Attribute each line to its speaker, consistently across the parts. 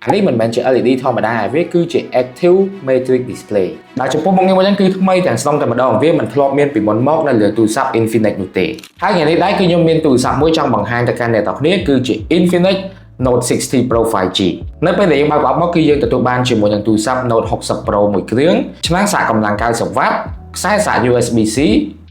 Speaker 1: អានេះមិនមែនជា LED ធម្មតាវាគឺជា Active Matrix Display ដែលចំពោះមុខងារមួយហ្នឹងគឺថ្មីទាំងស្រុងតែម្ដងវាមិនធ្លាប់មានពីមុនមកនៅលើទូរស័ព្ទ Infinix នោះទេ។ហើយថ្ងៃនេះដែរគឺខ្ញុំមានទូរស័ព្ទមួយចង់បង្ហាញទៅកាន់អ្នកទាំងគ្នាគឺជា Infinix Note 60 Pro 5G។ នៅពេលដែលយើងបើកប្រអប់មកគឺយើងទទួលបានជាមួយនឹងទូរស័ព្ទ Note 60 Pro មួយគ្រឿងឆ្នាំងសាកកម្លាំង90 W ខ្សែសាក USB-C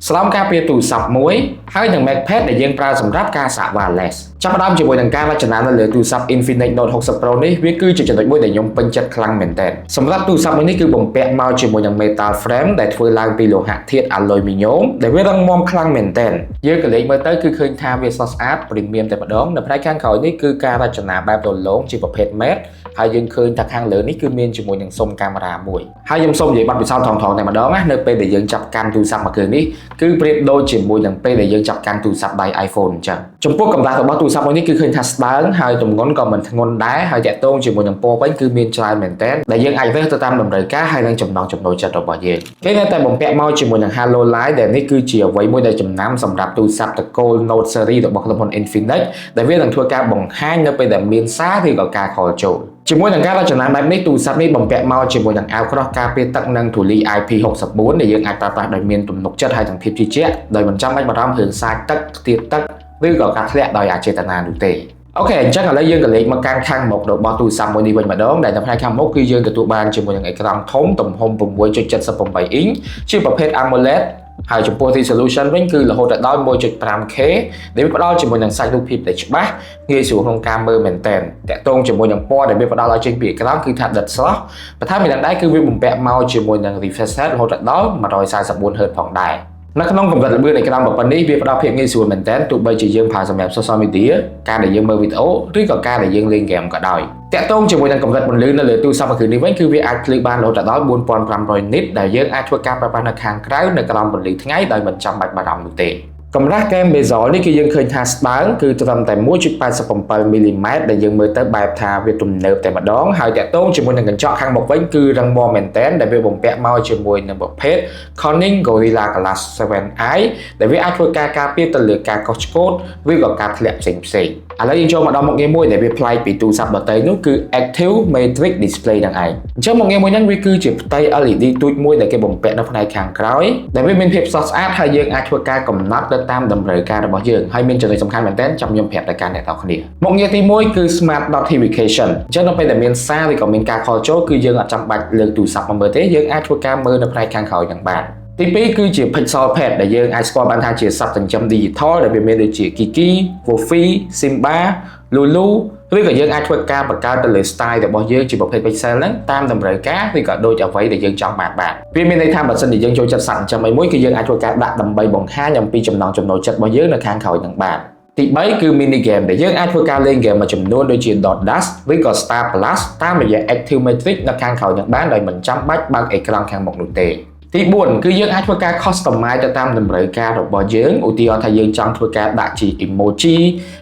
Speaker 1: ស្រោមការពារទូរស័ព្ទមួយហើយនិង MagPad ដែលយើងប្រើសម្រាប់ការសាក wireless។ ចាប់ផ្ដើមជាមួយនឹងការរចនានៅលើទូរស័ព្ទ Infinix Note 60 Pro នេះវាគឺជាចំណុចមួយដែលខ្ញុំពេញចិត្តខ្លាំងមែនទែនសម្រាប់ទូរស័ព្ទមួយនេះគឺបំពាក់មកជាមួយនឹង metal frame ដែលធ្វើឡើងពីលោហៈធាតុ aluminum ដែលវារឹងមាំខ្លាំងមែនទែនយើងក៏លេខមើលទៅគឺឃើញថាវាស្រស់ស្អាត premium តែម្ដងនៅផ្នែកខាងក្រោយនេះគឺការរចនាបែបរលោងជាប្រភេទ matte ហើយយើងឃើញថាខាងលើនេះគឺមានជាមួយនឹងស៊ុមកាមេរ៉ាមួយហើយខ្ញុំសូមនិយាយបទពិសោធន៍ថងៗតែម្ដងណានៅពេលដែលយើងចាប់កាន់ទូរស័ព្ទមួយគ្រឿងនេះគឺប្រៀបដូចជាមួយនឹងពេលដែលយើងចាប់កាន់ទូរស័ព្ទដៃ iPhone អញ្ចឹងចំពោះកម្រាស់របស់ទូរស័ព្ទមួយនេះគឺឃើញថាស្ដើងហើយទម្ងន់ក៏មិនធ្ងន់ដែរហើយតាក់ទងជាមួយនឹងពណ៌វិញគឺមានច្រើនមែនទែនដែលយើងអាចរើសទៅតាមតម្រូវការហើយនិងចំណង់ចំណូលចិត្តរបស់យើងគេនៅតែបំពាក់មកជាមួយនឹង Halo Light ដែលនេះគឺជាអ្វីមួយដែលចំណាំសម្រាប់ទូរស័ព្ទត្រកូល Note series របស់ក្រុមហ៊ុន Infinix ដែលវានឹងធ្វើការបង្ហាញនៅពេលដែលមានសារឬក៏ការ call ចូលជាមួយនឹងការរចនាបែបនេះទូរស័ព្ទនេះបំពាក់មកជាមួយនឹងអាវក្រោះការពារទឹកនិងធូលី IP64 ដែលយើងអាចប្រើប្រាស់ដោយមានទំនុកចិត្តហើយទាំងភាពជឿជាក់ដោយមិនចាំបាច់បារម្ភរឿងសាចទឹកខ្ទាតទឹកឬក៏ការធ្លាក់ដោយអចេតនានោះទេ។ OK អញ្ចឹងឥឡូវយើងក៏លេខមកកាន់ខាងមុខរបស់ទូរស័ព្ទមួយនេះវិញម្ដងដែលនៅផ្នែកខាងមុខគឺយើងទទួលបានជាមួយនឹងអេក្រង់ធំទំហំ6.78អ៊ីងជាប្រភេទ AMOLED ហើយចំពោះ resolution វិញគឺរហូតដល់ 1.5K ដែលវាផ្ដល់ជាមួយនឹងសាច់រូបភាពដែលច្បាស់ងាយស្រួលក្នុងការមើលមែនទែនតាក់ទងជាមួយនឹងពណ៌ដែលវាផ្ដល់ឲ្យចេញពីអេក្រង់គឺថាដិតស្រស់បន្ថែមពីនឹងដែរគឺវាបំពាក់មកជាមួយនឹង refresh rate រហូតដល់ 144 Hz ផងដែរ។ នៅក្នុងកម្រិតល្បឿនអេក្រង់ប៉ុណ្នេះវាផ្ដល់ភាពងាយស្រួលមែនទែនទោះបីជាយើងប្រើសម្រាប់ social media ការដែលយើងមើលវីដេអូឬក៏ការដែលយើងលេងហ្គេមក៏ដោយតាក់ទងជាមួយនឹងកម្រិតពន្លឺនៅលើទូរស័ព្ទមួយគ្រឿងនេះវិញគឺវាអាចភ្លឺបានរហូតដល់4500 nit ដែលយើងអាចធ្វើការប្រើប្រាស់នៅខាងក្រៅនៅក្រោមពន្លឺថ្ងៃដោយមិនចាំបាច់បារម្ភនោះទេ។កម្រាស់គែម bezel នេះគឺយើងឃើញថាស្ដើងគឺត្រឹមតែ1.87មីលីម៉ែត្រដែលយើងមើលទៅបែបថាវាទំនើបតែម្ដងហើយតាក់ទងជាមួយនឹងកញ្ចក់ខាងមុខវិញគឺរឹងមាំមែនទែនដែលវាបំពាក់មកជាមួយនឹងប្រភេទ Corning Gorilla Glass 7i ដែលវាអាចធ្វើការការពារទៅលើការកោសឆ្កូតឬក៏ការធ្លាក់ផ្សេងផ្សេងឥឡូវយើងចូលមកដល់មុខងារមួយដែលវាប្លែកពីទូរស័ព្ទដទៃនោះគឺ Active Matrix Display ហ្នឹងឯងអញ្ចឹងមុខងារមួយហ្នឹងវាគឺជាផ្ទៃ LED ទូចមួយដែលគេបំពាក់នៅផ្នែកខាងក្រោយដែលវាមានភាពស្រស់ស្អាតហើយយើងអាចធ្វើការកំណត់ទៅតាមតម្រូវការរបស់យើងហើយមានចំណុចសំខាន់មែនទែនចាំខ្ញុំប្រាប់ទៅកាន់អ្នកទាំងគ្នាមុខងារទី1គឺ Smart Notification អញ្ចឹងនៅពេលដែលមានសារឬក៏មានការ call ចូលគឺយើងអត់ចាំបាច់លើកទូរស័ព្ទមកមើលទេយើងអាចធ្វើការមើលនៅផ្នែកខាងក្រោយហ្នឹងបានទី2គឺជា Pixel Pet ដែលយើងអាចស្គាល់បានថាជាសត្វចិញ្ចឹម digital ដែលវាមានដូចជា Kiki, Woofy, Simba, Lulu ឬក៏យើងអាចធ្វើការបង្កើតទៅលើ style របស់យើងជាប្រភេទ pixel ហ្នឹងតាមតម្រូវការឬក៏ដូចអ្វីដែលយើងចង់បានបានវាមានន័យថាបើសិនជាយើងចូលចិត្តសត្វចិញ្ចឹមអីមួយគឺយើងអាចធ្វើការដាក់ដើម្បីបង្ហាញអំពីចំណង់ចំណូលចិត្តរបស់យើងនៅខាងក្រោយហ្នឹងបានទី3គឺ mini game ដែលយើងអាចធ្វើការលេង game មួយចំនួនដូចជា Dot Dash ឬក៏ Star Plus តាមរយៈ Active Matrix នៅខាងក្រោយនឹងបានដោយមិនចាំបាច់បើកអេក្រង់ខាងមុខនោះទេ។ទី4គឺយើងអាចធ្វើការ customize ទៅតាមតម្រូវការរបស់យើងឧទាហរណ៍ថាយើងចង់ធ្វើការដាក់ជា emoji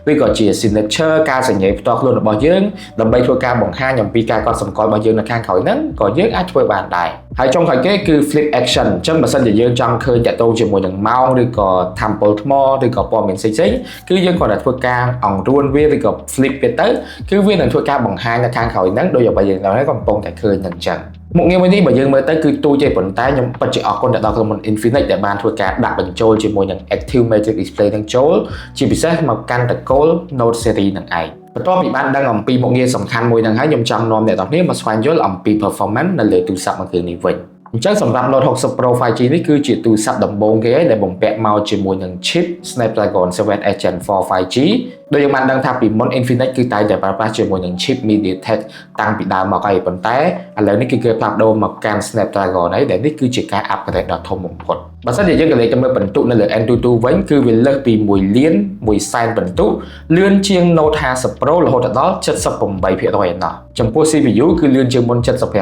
Speaker 1: ឬក៏ជា signature ការសញ្ញាផ្ទាល់ខ្លួនរបស់យើងដើម្បីធ្វើការបង្ហាញអំពីការកត់សម្គាល់របស់យើងនៅខាងក្រោយហ្នឹងក៏យើងអាចធ្វើបានដែរហើយចុងក្រោយគេគឺ flip action អញ្ចឹងបើសិនជាយើងចង់ឃើញតាក់ទងជាមួយនឹងម៉ោងឬក៏ថាមពលថ្មឬក៏ព័ត៌មានផ្សេងៗគឺយើងគ្រាន់តែធ្វើការអង្រួនវាឬក៏ flip វាទៅគឺវានឹងធ្វើការបង្ហាញនៅខាងក្រោយហ្នឹងដោយអ្វីយើងកំពុងតែឃើញហ្នឹងអញ្ចឹងមុខងារមួយនេះបើយើងមើលទៅគឺទូចទេប៉ុន្តែខ្ញុំពិតជាអរគុណទៅដល់ក្រុមហ៊ុន Infinix ដែលបានធ្វើការដាក់បញ្ចូលជាមួយនឹង Active Matrix Display នឹងចូលជាពិសេសមកកាន់ត្រកូល Note series នឹងឯងបន្ទាប់ពីបានដឹងអំពីមុខងារសំខាន់មួយហ្នឹងហើយខ្ញុំចង់នាំអ្នកទាំងគ្នាមកស្វែងយល់អំពី performance នៅលើទូរស័ព្ទមួយគ្រឿងនេះវិញអញ្ចឹងសម្រាប់ Note 60 Pro 5G នេះគឺជាទូរស័ព្ទដំបូងគេដែលបំពាក់មកជាមួយនឹង chip Snapdragon 7S Gen 4 5G ដូចយើងបានដឹងថាពីមុន Infinix គឺតែងតែប្រើប្រាស់ជាមួយនឹង chip MediaTek តាំងពីដើមមកហើយប៉ុន្តែឥឡូវនេះគឺគេផ្លាស់ប្ដូរមកកាន់ Snapdragon ហើយដែលនេះគឺជាការ upgrade ដ៏ធំបំផុតបើសិនជាយើងក៏លេខទៅមើលពិន្ទុនៅលើ Antutu វិញគឺវាលើសពី1លាន1សែនពិន្ទុលឿនជាង Note 50 Pro រហូតដល់78%ឯណោះចំពោះ CPU គឺលឿនជាងមុន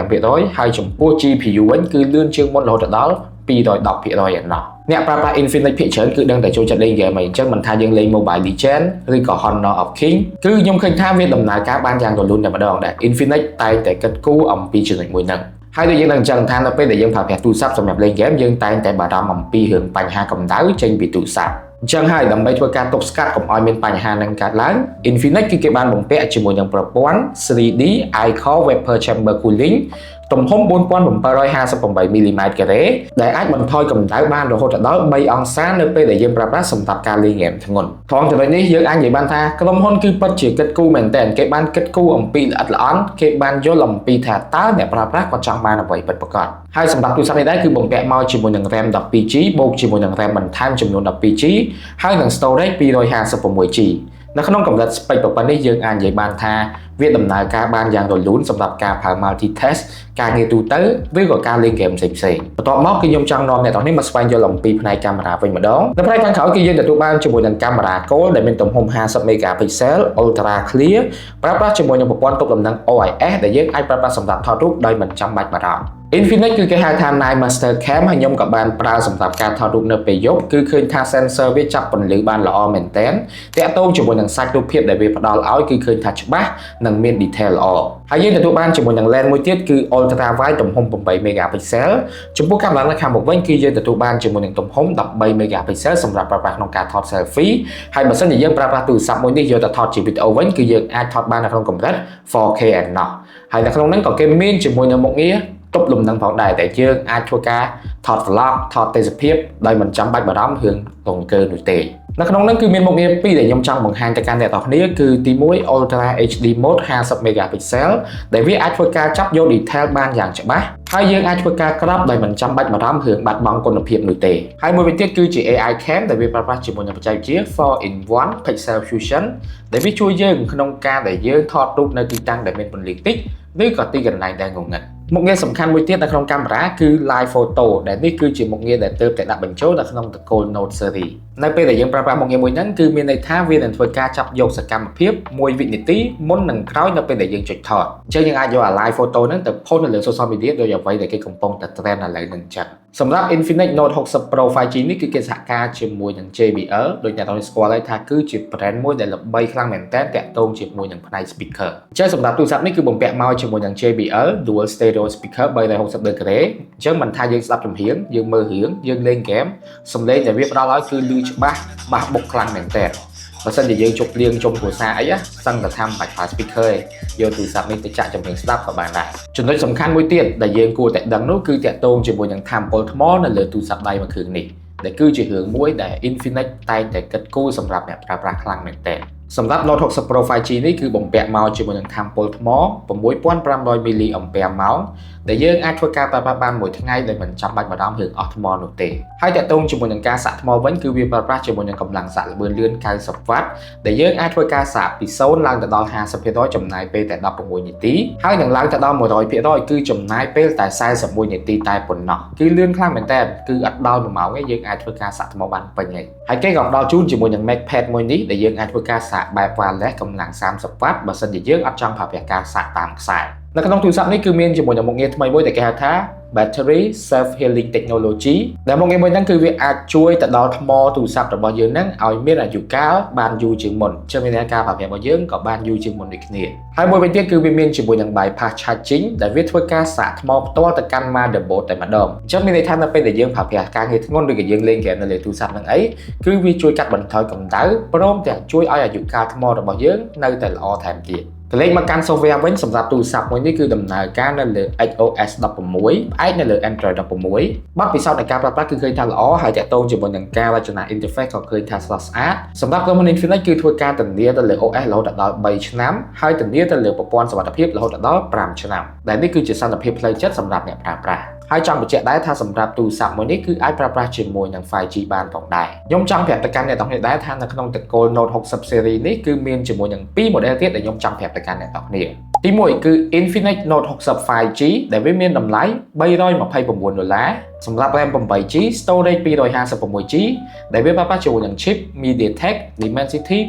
Speaker 1: 75%ហើយចំពោះ GPU វិញគឺលឿនជាងមុនរហូតដល់210%ឯណោះ។អ្នកប្រើប្រាស់ Infinix ភាគច្រើនគឺដឹងតែចូលចិត្តលេងហ្គេមអីអញ្ចឹងមិនថាយើងលេង Mobile Legends ឬក៏ Honor of King គឺខ្ញុំឃើញថាវាដំណើរការបានយ៉ាងរលូនតែម្ដងដែល Infinix តែងតែគិតគូរអំពីចំណុចមួយហ្នឹងហើយដូចយើងនឹងអញ្ចឹងថានៅពេលដែលយើងប្រើប្រាស់ទូរស័ព្ទសម្រាប់លេងហ្គេមយើងតែងតែបារម្ភអំពីរឿងបញ្ហាកម្ដៅចេញពីទូរស័ព្ទ។ អញ្ចឹងហើយដើម្បីធ្វើការទប់ស្កាត់កុំឲ្យមានបញ្ហានឹងកើតឡើង Infinix គឺគេបានបំពាក់ជាមួយនឹងប្រព័ន្ធ 3D iCore Vapor Chamber Cooling ទំហំ4758មីលីម៉ែត្រការ៉េដែលអាចបន្ថយកម្ដៅបានរហូតដល់3អង្សានៅពេលដែលយើងប្រើប្រាស់សម្រាប់ការលេងហ្គេមធ្ងន់ត្រង់ចំណុចនេះយើងអាចនិយាយបានថាក្រុមហ៊ុនគឺពិតជាគិតគូរមែនទែនគេបានគិតគូរអំពីល្អិតល្អន់គេបានយល់អំពីថាតើអ្នកប្រើប្រាស់គាត់ចង់បានអ្វីពិតប្រាកដហើយសម្រាប់ទូរស័ព្ទនេះដែរគឺបំពាក់មកជាមួយនឹង RAM 12 GB បូកជាមួយនឹង RAM បន្ថែមចំនួន 12 GB ហើយនឹង storage 256 GB នៅក្នុងកម្រិត spec ប៉ុណ្នេះយើងអាចនិយាយបានថាវាដំណើរការបានយ៉ាងរលូនសម្រាប់ការប្រើ multitask ការងារទូទៅឬក៏ការលេងហ្គេមផ្សេងៗបន្ទាប់មកគឺខ្ញុំចង់នាំអ្នកទាំងនេះមកស្វែងយល់អំពីផ្នែកកាមេរ៉ាវិញម្ដងនៅផ្នែកខាងក្រោយគឺយើងទទួលបានជាមួយនឹងកាមេរ៉ាគោលដែលមានទំហំ50 megapixel ultra clear ប្រើប្រាស់ជាមួយនឹងប្រព័ន្ធទប់លំនឹង OIS ដែលយើងអាចប្រើប្រាស់សម្រាប់ថតរូបដោយមិនចាំបាច់បារម្ភ Infinix គឺគេហៅថា Night Master Cam ហើយខ្ញុំក៏បានប្រើសម្រាប់ការថតរូបនៅពេលយប់គឺឃើញថា sensor វាចាប់ពន្លឺបានល្អមែនទែនតាក់ទងជាមួយនឹងសាច់រូបភាពដែលវាផ្ដល់ឲ្យគឺឃើញថាច្បាស់និងមាន detail ល្អហើយយើងទទួលបានជាមួយនឹង lens មួយទៀតគឺ ultra wide ទំហំ8 megapixel ចំពោះកាមេរ៉ានៅខាងមុខវិញគឺយើងទទួលបានជាមួយនឹងទំហំ13 megapixel សម្រាប់ប្រើប្រាស់ក្នុងការថត selfie ហើយបើសិនជាយើងប្រើប្រាស់ទូរស័ព្ទមួយនេះយកទៅថតជាវីដេអូវិញគឺយើងអាចថតបាននៅក្នុងកម្រិត 4K and ណោះហើយនៅក្នុងហ្នឹងក៏គេមានជាមួយនឹងមុខងារទប់លំនឹងផងដែរតែយើងអាចធ្វើការថត vlog ថតទេសភាពដោយមិនចាំបាច់បារម្ភរឿងរង្គើនោះទេនៅក្នុងហ្នឹងគឺមានមុខងារពីរដែលខ្ញុំចង់បង្ហាញទៅកាន់អ្នកទាំងគ្នាគឺទី1 Ultra HD Mode 50 megapixel ដែលវាអាចធ្វើការចាប់យក detail បានយ៉ាងច្បាស់ហើយយើងអាចធ្វើការ crop ដោយមិនចាំបាច់បារម្ភរឿងបាត់បង់គុណភាពនោះទេហើយមួយវិញទៀតគឺជា AI Cam ដែលវាប្រើប្រាស់ជាមួយនឹងបច្ចេកវិទ្យា 4 in 1 Pixel Fusion ដែលវាជួយយើងក្នុងការដែលយើងថតរូបនៅទីតាំងដែលមានពន្លឺតិចឬក៏ទីកន្លែងដែលងងឹតមុខងារសំខាន់មួយទៀតនៅក្នុងកាមេរ៉ាគឺ Live Photo ដែលនេះគឺជាមុខងារដែលទើបតែដាក់បញ្ចូលនៅក្នុងត្រកូល Note series នៅពេលដែលយើងប្រើប្រាស់មុខងារមួយហ្នឹងគឺមានន័យថាវានឹងធ្វើការចាប់យកសកម្មភាព1វិនាទីមុននិងក្រោយនៅពេលដែលយើងចុចថតអញ្ចឹងយើងអាចយកអា live photo ហ្នឹងទៅ post នៅលើ social media ដោយអ្វីដែលគេកំពុងតែ trend ឥឡូវហ្នឹងអញ្ចឹងសម្រាប់ Infinix Note 60 Pro 5G នេះគឺគេសហការជាមួយនឹង JBL ដូចអ្នកទាំងស្គាល់ហើយថាគឺជា brand មួយដែលល្បីខ្លាំងមែនទែនតាក់ទងជាមួយនឹងផ្នែក speaker អញ្ចឹងសម្រាប់ទូរស័ព្ទនេះគឺបំពាក់មកជាមួយនឹង JBL Dual Stereo Speaker 360 degree អញ្ចឹងមិនថាយើងស្ដាប់ចម្រៀងយើងមើលរឿងយើងលេងហ្គេមសំឡេងដែលវាផ្ដល់ឲ្យគឺឮច្បាស់បាសបុកខ្លាំងមែនទែនបើសិនជាយើងជប់លៀងជុំគ្រួសារអីសឹងតែថាមិនបាច់ប្រើ speaker ទេយកទូរស័ព្ទនេះទៅចាក់ចម្រៀងស្ដាប់ក៏បានដែរចំណុចសំខាន់មួយទៀតដែលយើងគួរតែដឹងនោះគឺតាក់ទងជាមួយនឹងថាមពលថ្មនៅលើទូរស័ព្ទដៃមួយគ្រឿងនេះដែលគឺជារឿងមួយដែល Infinix តែងតែគិតគូរសម្រាប់អ្នកប្រើប្រាស់ខ្លាំងមែនទែនសម្រាប់ Note 60 Pro 5G នេះគឺបំពាក់មកជាមួយនឹងថាមពលថ្ម6500 mAh ដែលយើងអាចធ្វើការប្រើប្រាស់បានមួយថ្ងៃដោយមិនចាំបាច់បារម្ភរឿងអស់ថ្មនោះទេហើយតាក់ទងជាមួយនឹងការសាកថ្មវិញគឺវាប្រើប្រាស់ជាមួយនឹងកម្លាំងសាកល្បឿនលឿន90វ៉ាត់ដែលយើងអាចធ្វើការសាកពី0ឡើងទៅដល់50%ចំណាយពេលតែ16នាទីហើយនឹងឡើងទៅដល់100%គឺចំណាយពេលតែ41នាទីតែប៉ុណ្ណោះគឺលឿនខ្លាំងមែនតើគឺអត់ដល់1ម៉ោងទេយើងអាចធ្វើការសាកថ្មបានពេញហើយហើយគេក៏ផ្ដល់ជូនជាមួយនឹង MagPad មួយនេះដែលយើងអាចធ្វើការសាកបែប wireless កម្លាំង30វ៉ាត់បើសិនជាយើងអត់ចង់ប្រើប្រាស់ការសាកតាមខ្សែនៅក្នុងទូរស័ព្ទនេះគឺមានជាមួយនឹងមុខងារថ្មីមួយដែលគេហៅថា battery self healing technology ដែលមុខងារមួយហ្នឹងគឺវាអាចជួយទៅដល់ថ្មទូរស័ព្ទរបស់យើងហ្នឹងឲ្យមានអាយុកាលបានយូរជាងមុនចឹងមានន័យថាការប្រើប្រាស់របស់យើងក៏បានយូរជាងមុនដូចគ្នាហើយមួយវិញទៀតគឺវាមានជាមួយនឹង bypass charging ដែលវាធ្វើការសាកថ្មផ្ទាល់ទៅកាន់ motherboard តែម្ដងអញ្ចឹងមានន័យថានៅពេលដែលយើងប្រើប្រាស់ការងារធ្ងន់ឬក៏យើងលេងហ្គេមនៅលើទូរស័ព្ទហ្នឹងអីគឺវាជួយកាត់បន្ថយកម្ដៅព្រមទាំងជួយឲ្យអាយុកាលថ្មរបស់យើងនៅតែល្អថែមទៀតកលេចមកកាន់ software វិញសម្រាប់ទូរស័ព្ទមួយនេះគឺដំណើរការនៅលើ XOS 16ផ្អែកនៅលើ Android 16បទពិសោធន៍នៃការប្រើប្រាស់គឺឃើញថាល្អហើយតាក់ទងជាមួយនឹងការរចនា interface ក៏ឃើញថាស្រស់ស្អាតសម្រាប់ក្រុមហ៊ុន Infinix គឺធ្វើការធានាទៅលើ OS រហូតដល់3ឆ្នាំហើយធានាទៅលើប្រព័ន្ធសុវត្ថិភាពរហូតដល់5ឆ្នាំដែលនេះគឺជាសន្តិភាពផ្លូវចិត្តសម្រាប់អ្នកប្រើប្រាស់ហើយចង់បញ្ជាក់ដែរថាសម្រាប់ទូរស័ព្ទមួយនេះគឺអាចប្រើប្រាស់ជាមួយនឹង 5G បានផងដែរខ្ញុំចង់ប្រាប់ទៅកាន់អ្នកទាំងគ្នាដែរថានៅក្នុងត្រកូល Note 60 series នេះគឺមានជាមួយនឹង2 model ទៀតដែលខ្ញុំចង់ប្រាប់ទៅកាន់អ្នកទាំងគ្នាទី1គឺ Infinix Note 60 5G ដែលវាមានតម្លៃ329ដុល្លារសម្រាប់ RAM 8 GB storage 256 GB ដែលវាប្រើប្រាស់ជាមួយនឹង chip MediaTek Dimensity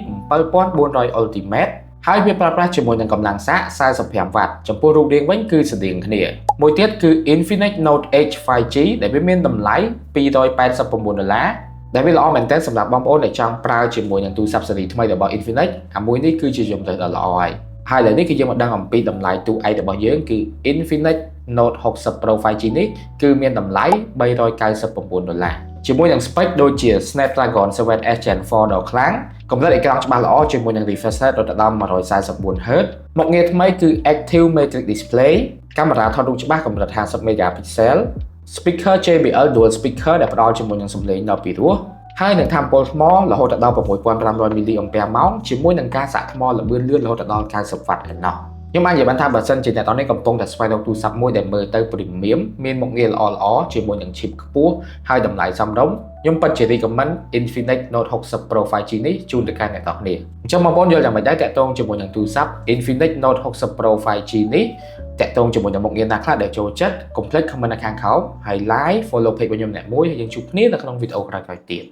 Speaker 1: 7400 Ultimate ហើយវាប្រើប្រាស់ជាមួយនឹងកម្លាំងសាក45វ៉ាត់ចំពោះរូបរាងវិញគឺស្តៀងគ្នាមួយទៀតគឺ Infinix Note 8 5G ដែលវាមានតម្លៃ289ដុល្លារដែលវាល្អមែនទែនសម្រាប់បងប្អូនដែលចង់ប្រើជាមួយនឹងទូរស័ព្ទស៊េរីថ្មីរបស់ Infinix អាមួយនេះគឺជាជម្រើសដ៏ល្អហើយហើយឥឡូវនេះគឺយើងមកដឹងអំពីតម្លៃទូឯករបស់យើងគឺ Infinix Note 60 Pro 5G នេះគឺមានតម្លៃ399ដុល្លារ។ ជាមួយនឹង spec ដូចជា Snapdragon 7S Gen 4ដ៏ខ្លាំងកម្រិតអេក្រង់ច្បាស់ល្អជាមួយនឹង refresh rate រហូតដល់ 144 Hz មុខងារថ្មីគឺ Active Matrix Display កាមេរ៉ាថតរូបច្បាស់កម្រិត50 megapixel speaker JBL Dual Speaker ដែលផ្ដល់ជាមួយនឹងសំឡេងដ៏ពីរោះហើយនឹងថាមពលថ្មរហូតដល់6500 mAh ជាមួយនឹងការសាកថ្មល្បឿនលឿនរហូតដល់90 W ឯណោះខ្ញុំអាចនិយាយបានថាបើសិនជាអ្នកនរនេះកំពុងតែស្វែងរកទូរស័ព្ទមួយដែលមើលទៅ premium មានមុខងារល្អៗជាមួយនឹង chip ខ្ពស់ហើយតម្លៃសមរម្យខ្ញុំពិតជា recommend Infinix Note 60 Pro 5G នេះជូនទៅកាន់អ្នកនរគ្នា។អញ្ចឹងបងប្អូនយល់យ៉ាងម៉េចដែរតាក់ទងជាមួយនឹងទូរស័ព្ទ Infinix Note 60 Pro 5G នេះ?តាក់ទងជាមួយនឹងមុខងារណាខ្លះដែលចូលចិត្ត?កុំភ្លេច comment នៅខាងក្រោមហើយ like follow page របស់ខ្ញុំអ្នកមួយហើយយើងជួបគ្នានៅក្នុងវីដេអូក្រោយៗទៀត។